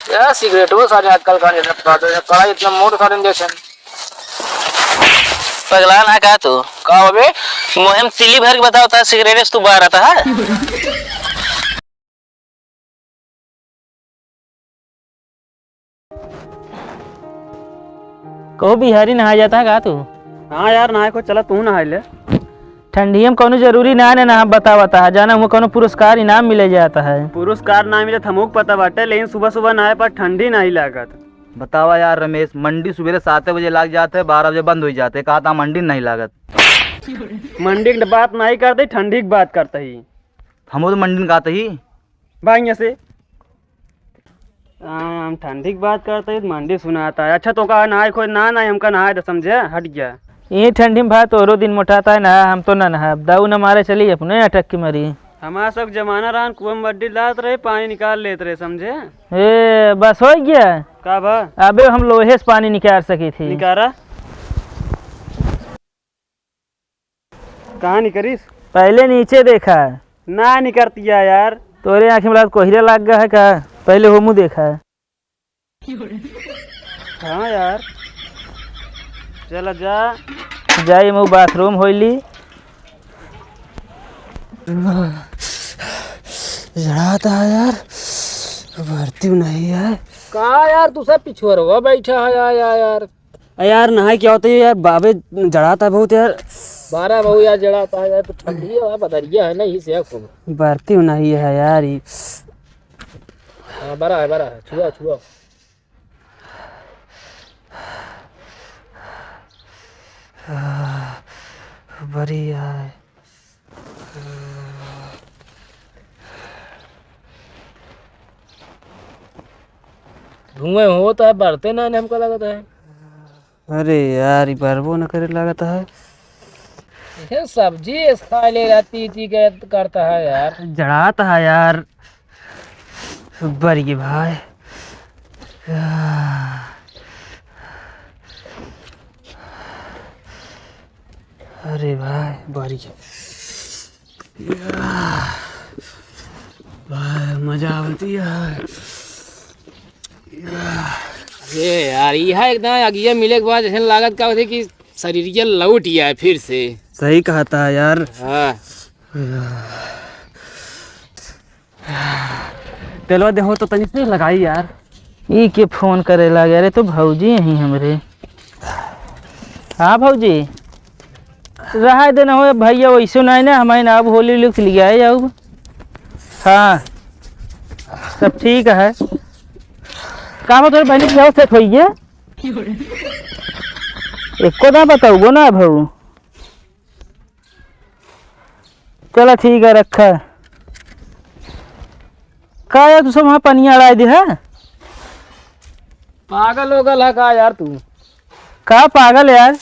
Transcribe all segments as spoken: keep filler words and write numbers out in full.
यार, सिगरेटो सारे आजकल का नहीं रखता, तो ये कड़ा इतना मोट सारे इंजेक्शन। पगला ना का तू? का हो बे? मुँह में तिल्ली भर के बताओ, ता सिगरेट से तू बाहर आता है? कहो बिहारी, नहाए जाता है का तू? हाँ यार, नहाए को चला, तू नहाए ले। ठंडिया में कौनो जरूरी ना, ना, ना बतावता है, जाना हुआ कौनो पुरस्कार इनाम मिले जाता है। पुरस्कार ना मिले, हमको पता बाटे, लेकिन सुबह सुबह नहाए पर ठंडी नहीं लागत। बतावा यार रमेश, मंडी सुबेरे सात बजे लाग जाते, बारह बजे बंद हो जाते, कहा था मंडी नहीं लागत। मंडी की बात नहीं करते, ठंडी की बात करते ही। हमो तो मंडी में कहते ही। भाई, यहाँ से। हाँ, हम ठंडी की बात करते ही, मंडी सुनाता है। अच्छा, तो का नहाए खोए ना, ना, हमका नहाए दे, समझे? हट गया। ये ठंडी में भाई तोरो दिन मोटाता है ना, हम तो ना नहाए। दाऊ न मारे चली, अपने अटक के मरी। हमारा सब जमाना रहन, कुआं में बड्डी लात रहे, पानी निकाल लेत रहे, समझे? ए, बस हो गया। का बा? अबे हम लोहे से पानी निकाल सकी थी। निकारा। कहाँ निकरिस? पहले नीचे देखा। ना निकरतिया यार। तोरे आँखें में लागत कोहिरा लाग गया है का? पहले होमू देखा। हाँ यार। चला जा। जाई मऊ बाथरूम होइली। जड़ाता है यार। भरती नहीं है। का यार, तू सब पिछुअरवा बैठा है यार, यार, यार। अ यार, नहाए क्या होता है यार, बाबे जड़ाता है बहुत यार। बारह बहू यार जड़ाता है यार, तो ठंडी है, बदरिया है ना, इसे खूब। बरती नहीं है यार, ई। हाँ, बड़ा है, बड़ा है, छुआ, छुआ। बढ़िया है। धुआं होता है, बढ़ते ना, हमको लगता है। अरे यार, ई बरबो न करे लागत है। ये सब्जी इस खा ले रहा, ती ती के करता है यार। जड़ात है यार। बरी के भाई। अरे भाई, बरी के। भाई, मजा आवती है। अरे यार, यह एकदम अगिया मिले के बाद जैसे लागत का होते कि शरीर के लौट गया है फिर से। सही कहता है यार। हाँ। तेलवा देहो तो तनी से लगाई यार। ई के फोन करे लागे? अरे, तो भौजी यहीं हमरे। हाँ भौजी, रहा दे ना हो भैया, वैसे नहीं ना, हमारे ना अब होली लुक लिया है जाऊ। हाँ, सब ठीक है। का हो तोरे बहनी के सेट होइए? एको ना बताऊगो ना भऊ। चला ठीक है, रखा। का यार, तू सब वहाँ पनिया अड़ाए दे है? पागल हो गल है का यार तू? का पागल यार?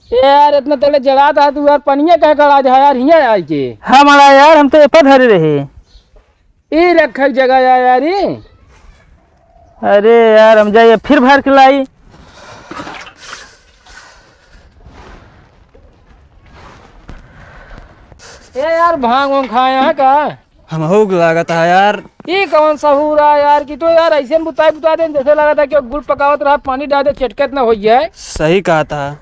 ए यार, इतना तेरे जड़ात है तू यार, पनिया कहे का अड़ाए दे है यार, हियाँ आए के? हम अड़ाए यार, हम तो ए पर धरे रहे। ई रखे के जगह या यार, ई। अरे यार, हम जाइए फिर भर के लाई। ए यार, भांग वांग खाए हैं का? हम हो लागत है यार। ई कौन सहूर है यार, कि तो यार ऐसे बुताई बुता दे, जैसे लागत है कि गुड़ पकावत रहा, पानी डाल दे, चटकत ना हो जाए। सही कहता है।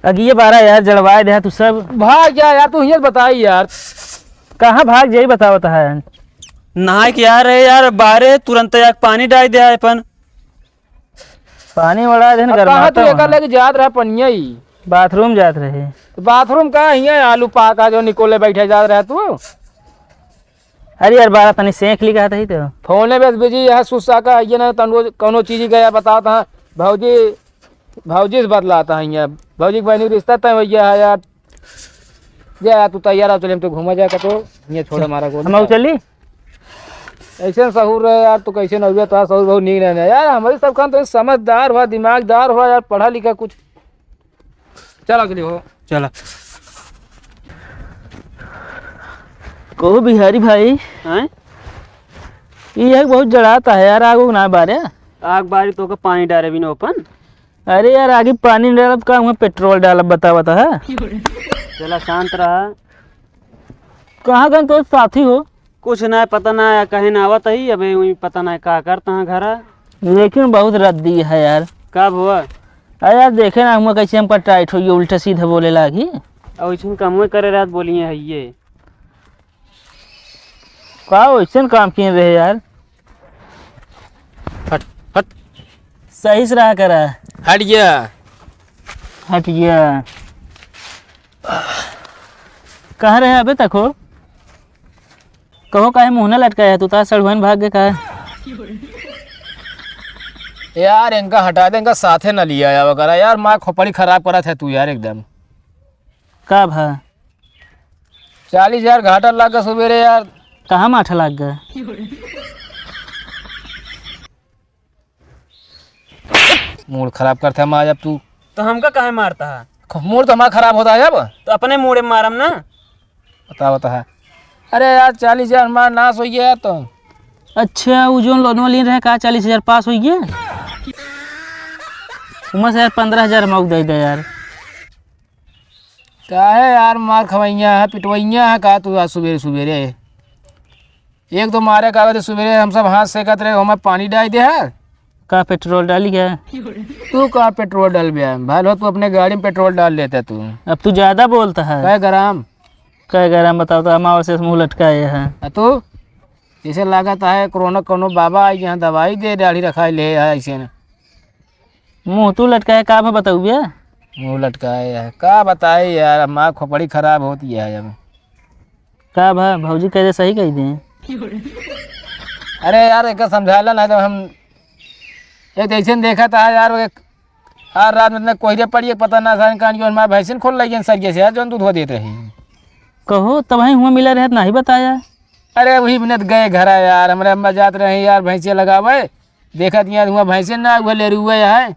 अगिए बारा यार, जड़वाए दे तू सब। भाग जा यार, तू हियाँ बताई यार। कहाँ भाग जाई बतावत है? नाय के यार, ए यार, बारे तुरंत एक पानी डाल दे अपन। पानी वड़ा देन अब कहाँ तू गरमाता एका वहाँ। लगे जात रहा पनिया ही? बाथरूम जात रहे। तो बाथरूम का हियाँ आलू पाका जो निकोले बैठे जात रहा तू? अरे यार, बारा तनी सेंक ली कहत ही तो। फोने पे बिजी है, सुस्सा का, ये ना तनको कौनो चीज गया बतावत है, भौजी, भौजी से बतलाता है यार, भौजी के बहनी के रिश्ता तय हो गया है यार। जा यार, तू तैयार हो, चले हम तो घूमा जाए कतो, ये छोड़ हमारा गोली। हम चली? ऐसे सहूर रहे यार, तू कैसे न हुआ, तो सहूर बहुत नीक रहने यार, हमारी सब काम तो समझदार हुआ, दिमागदार हुआ यार, पढ़ा लिखा कुछ। चला चली हो। चला। कहो बिहारी भाई। हैं? ये है बहुत जड़ाता है यार, आग उग ना बारे। आग बारी तो के पानी डारे बिना अपन। अरे यार, आगे पानी डालब का, वहाँ पेट्रोल डालब, बतावत है। चला शांत रहा। कहाँ गन तो साथी हो? कुछ ना, पता ना कहे ना आवत ही, अबे वही पता ना का करता है घरा। लेकिन बहुत रद्दी है यार। का भवा? अरे यार, देखे ना हुआ कैसे हमका टाइट होइए, उल्टा सीधा बोले लागी। और इसमें कमवे करे रात बोलिए है ये। का वैसन काम किए रहे यार? हट, हट। सही से रहा करा। हट गया। हट गया। कहाँ रहे अबे तक हो? कहो काहे मुँह न लटकाया है तू, तार सड़ुआइन भाग गए काहे? यार इनका हटा दे, इनका साथे न लिया आवा करा यार, माँ खोपड़ी खराब करत है तू यार एकदम। का भा? चालीस हजार घाटा लाग गया सुबेरे यार। कहाँ माठा लाग गया? मूड खराब करते हम आज अब तू। तो हमका काहे मारता है? ख-, मूड तो हमारा खराब होता है अब। तो अपने मूड में मारम ना। बता, बता है। अरे यार, चालीस हजार हमारा नाश हो गया यार तो। अच्छा, वो जोन लोनवा लीन रहे, का चालीस हजार पास हो गया? उमा से यार, पन्द्रह हजार हम दे दे यार। काहे यार मार खवैया है, पिटवैया है का तू आज सुबेरे सुबेरे? एक तो मारे का आवे तो सुबेरे हम सब हाथ सेकत रहे, ओमे पानी डाल दे है। का पेट्रोल डाली क्या? तू का पेट्रोल डाल बे? भाई हो तू अपने गाड़ी में पेट्रोल डाल लेता तू। अब तू ज्यादा बोलता है। कै ग्राम? कै ग्राम बताओ तो, अमावस से मुँह लटकाए है। आ तू? जैसे लागत है कोरोना कोनो बाबा आई यहाँ दवाई दे दाढ़ी रखाई ले है ऐसे न। मुँह तू लटकाए का भा बताऊ बे? मुँह लटकाए है, का बताए यार, अब माँ खोपड़ी खराब होती है अब। का भा, भौजी कह दे सही कही दे। अरे यार, एक समझाला ना तो हम, एक ऐसे देखा था यार, एक हर रात में इतना कोहरे पड़ी है, पता ना सारे कान जो हमारे भैंसिन खोल लगी सरिये से यार, जो दूध देते रही। कहो, तब वहीं हुआ मिला रहे, नहीं बताया। अरे, वही मिनट गए घर यार, हमारे अम्मा जात रहे यार, भैंसिया लगावे, देखत यहाँ हुआ भैंसे ना हुआ ले रुए है।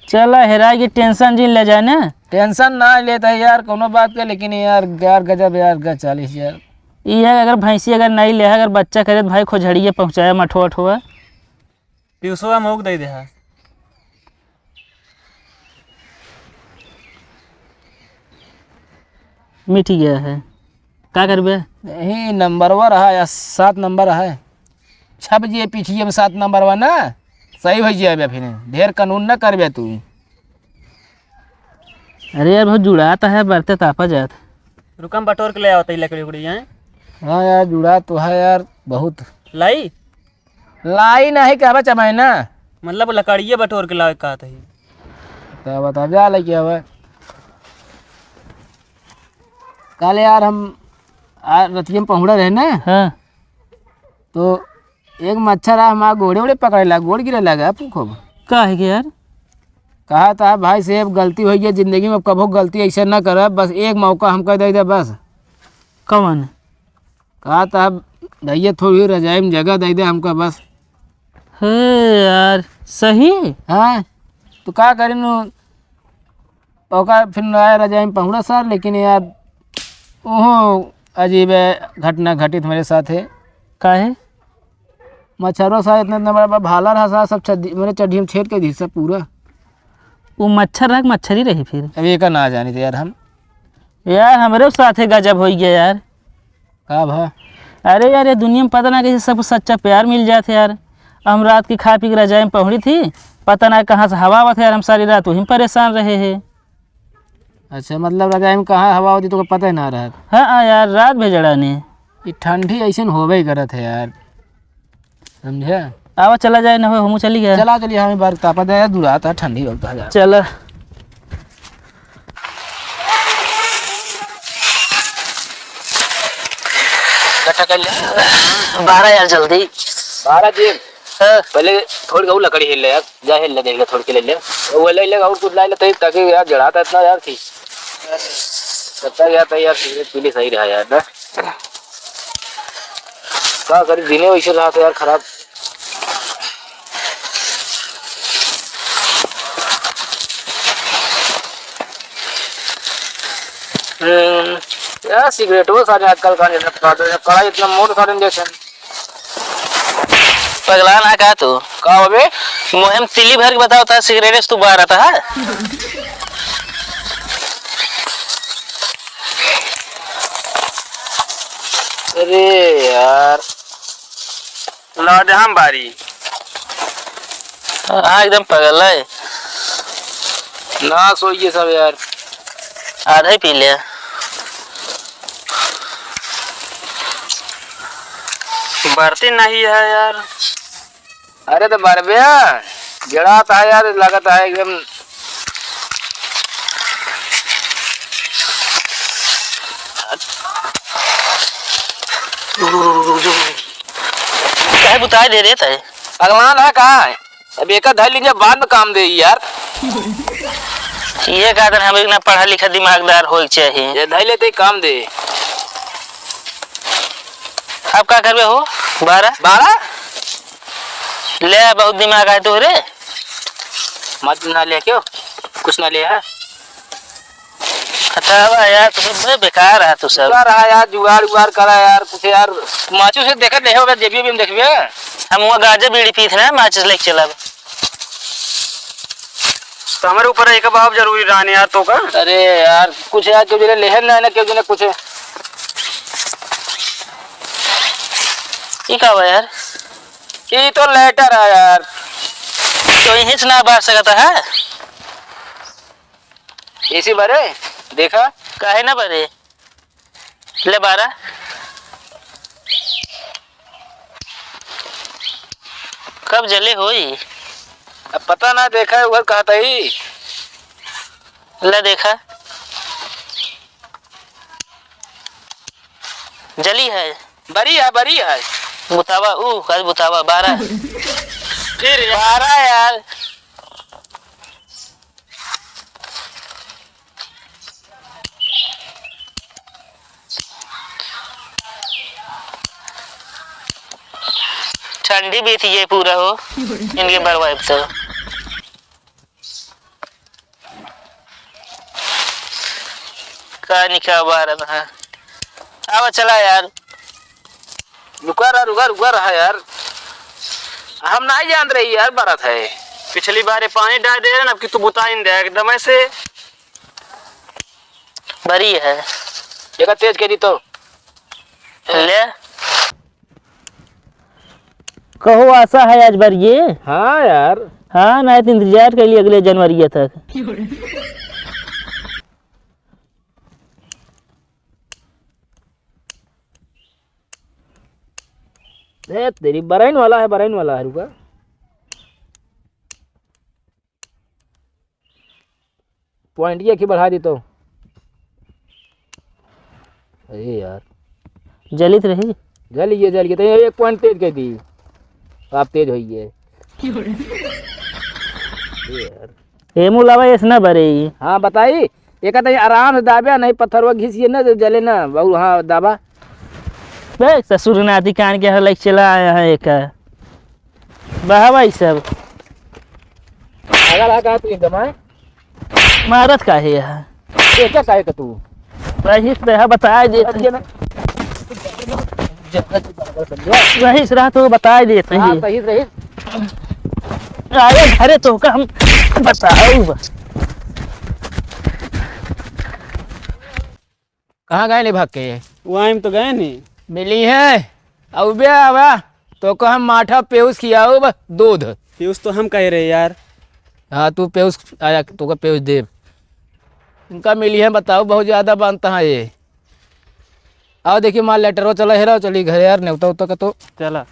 चला हेरा के टेंशन जिन ले जाए ना। टेंशन ना लेता है यार कोनो बात का, लेकिन यार, यार गजब यार, ग-, चालीस हजार। ई है अगर भैंसी अगर नहीं ले, अगर बच्चा करे तो भाई खोजड़िए पहुँचाए मठो अठो। पियुसवा मोक दे दे है। मिट गया है। का करबे? यही नंबरवा रहा या सात नंबर है। छप जिए पीठिए में सात नंबरवा ना, सही हो जाए फिर। ढेर कानून ना करबे तू। अरे यार, बहुत जुड़ात है, बरते तापा जात। रुकम बटोर के ले आवत ही लकड़ी उकड़ी, हैं? हाँ यार, जुड़ा तो है यार, बहुत। लाई? लाई नहीं कहबा चमाई ना। मतलब लकड़िए बटोर के लावे कहत ही। तो बता जा लेके आवे। कल यार हम आ, रतिया में पहुड़ा रहे ना। हाँ। तो एक मच्छर आ हमार गोड़े ओड़े पकड़े लाग, गोड़ गिरे लाग, आप खूब। का है के यार? कहा था भाई साहब गलती हो गई जिंदगी में, अब कभो गलती ऐसे ना करब, बस एक मौका हमका दे दे बस। कौन? कहा था भैया थोड़ी रजाई में जगह दे दे हमका बस। हे यार, सही? हाँ, तो का करें नु, ओका फिर आया रजाई में पहुड़ा सर, लेकिन यार ओहो अजीब घटना घटित मेरे साथ है। काहे? मच्छरों सा इतना, इतना बड़ा, बड़ा भाला रहा सा, सब चड्डी, मेरे चड्डी में छेद कर दी सब पूरा। वो मच्छर रहा कि मच्छर ही रही फिर? अब ये का ना जानी थे यार हम। यार हमरे साथे गजब हो गया यार। का भा? अरे यार, ये दुनिया में पता ना कैसे सबको सच्चा प्यार मिल जात है यार। हम रात की खा पी के रजाई में पहुड़ी थी, पता ना कहाँ से हवा आवत है यार, हम सारी रात वहीं परेशान रहे हैं। अच्छा, मतलब रजाई में कहाँ हवा होती तो पता ही ना रहा। हाँ, हाँ यार, रात भर जड़ा ने। ये ठंडी ऐसे होबे ही करत है यार, समझे? आवा चला जाए ना हो, हमू चली गए। चला चलिए, हमें बार तापा दे, दूर आता है, ठंडी होता है यार। चला। इकट्ठा कर ले। बारह यार, जल्दी। बारह जी। हाँ। पहले थोड़ी गऊ लकड़ी हिल ले यार, जा हिल ले, देख ले, थोड़ी के ले ले। वो ले ले, और कुछ ला ले, ताकि यार जड़ाता इतना यार थी। लगता यार, तो यार सिगरेट पीली सही रहा यार ना। का करी, दिने वैसे रहा था यार खराब। हम्म, यार सिगरेट वो सारे आजकल का नहीं लगता, तो कड़ा इतना मोट सारे इंजेक्शन। पगला ना का तू? का हो बे? मुँह में तिल्ली भर के बताओ था, सिगरेट से तू बाहर आता है? अरे यार, ला दे हम बारी। हाँ, एकदम पगल है। ना सोइए सब यार। आधा ही पी ले। बरती नहीं है यार। अरे तो बरबे, गिरा तो है यार, लगत है एकदम। काहे बुताई दे देत है? पगलान है का? अब एका धर लीजिए, बाद में काम दे यार। ये का दिन हम इतना पढ़ा लिखा दिमागदार होल चाहिए। ये धर लेते ही काम दे। अब का करबे हो? बारह? बारह? ले, बहुत दिमाग आए तोहरे। मत ना ले क्यों? कुछ ना ले है। हटावा यार, तू सब बे-, बेकार है तू सब। कर रहा यार, जुगाड़ उगाड़ करा यार, कुछ यार। माचिस से देखत नहीं होगा, जेबी भी में देखबे। हम वहाँ गांजा बीड़ी पीत ना, माचिस लेके चलब। तो हमारे ऊपर एक बाप जरूरी रहने यार तो का? अरे यार, कुछ यार, क्यों जने लेहन ना, ना क्यों जने कुछ। ई का बा यार? ई तो लाइटर है यार। तो यहीं से ना बार सकता है? इसी बरे, देखा? काहे ना बरे? ले बारा। कब जले होई? अब पता ना, देखा है, उधर कहा था ही। ले देखा। जली है। बरी है, बरी है। बुतावा, ऊ, कल बुतावा, बारह। फिर बारह यार। ठंडी बीत गई पूरा हो, इनके बरवाइब तो। का निका बार है? आवा चला यार। रुका रहा, रुका, रुका रहा यार। हम नहीं जान रही यार, बारात है। पिछली बार ये पानी डाल दे रहे ना, अब कि तू बुता ही नहीं दे एकदम ऐसे। बरी है। देखा तेज के दी तो। ले। कहो, आशा है आज बरिए? हाँ यार। हाँ, नहीं तो इंतजार कर लिए अगले जनवरी तक। ए, तेरी बरैन वाला है, बरैन वाला है, रुका। पॉइंट ये की बढ़ा दी तो। अरे यार। जलित रही। जल ये, जल ये, तो ये एक पॉइंट तेज कर दी। आप तेज होइए। अरे यार। ए मुलावा, ऐसे ना बरे ही। हाँ, बताई। एक तो आराम से दाबे, नहीं पत्थर वो घिसिए ना, तो जले ना। बहुत, हाँ, दाबा। बे, ससुर नाती कान के हर लाइक चला आया है एक। बहावा ई सब। पागल है का तू एकदम, आय? मारत काहे है? ये क्या काहे का तू? रहीस तो है, बताए देत अब ये ना। रहीस रहा तो बताए देत हाँ, ही। सही, सही। आए घरे तो का हम बताऊ बस। कहाँ गए ले भाग के? वहीं में तो गए नहीं। मिली है। अउबे आवा, तोका हम माठा पेउस खियाउब, दूध। पेउस तो हम कहे रहे यार। हाँ, तू पेउस आया, तोका पेउस देब। इनका मिली है, बताओ, बहुत ज्यादा बनता है ये। आओ देखिए, माल लेटरो चला है, रहो, चली घरे यार, नेवता उता का तो। चला।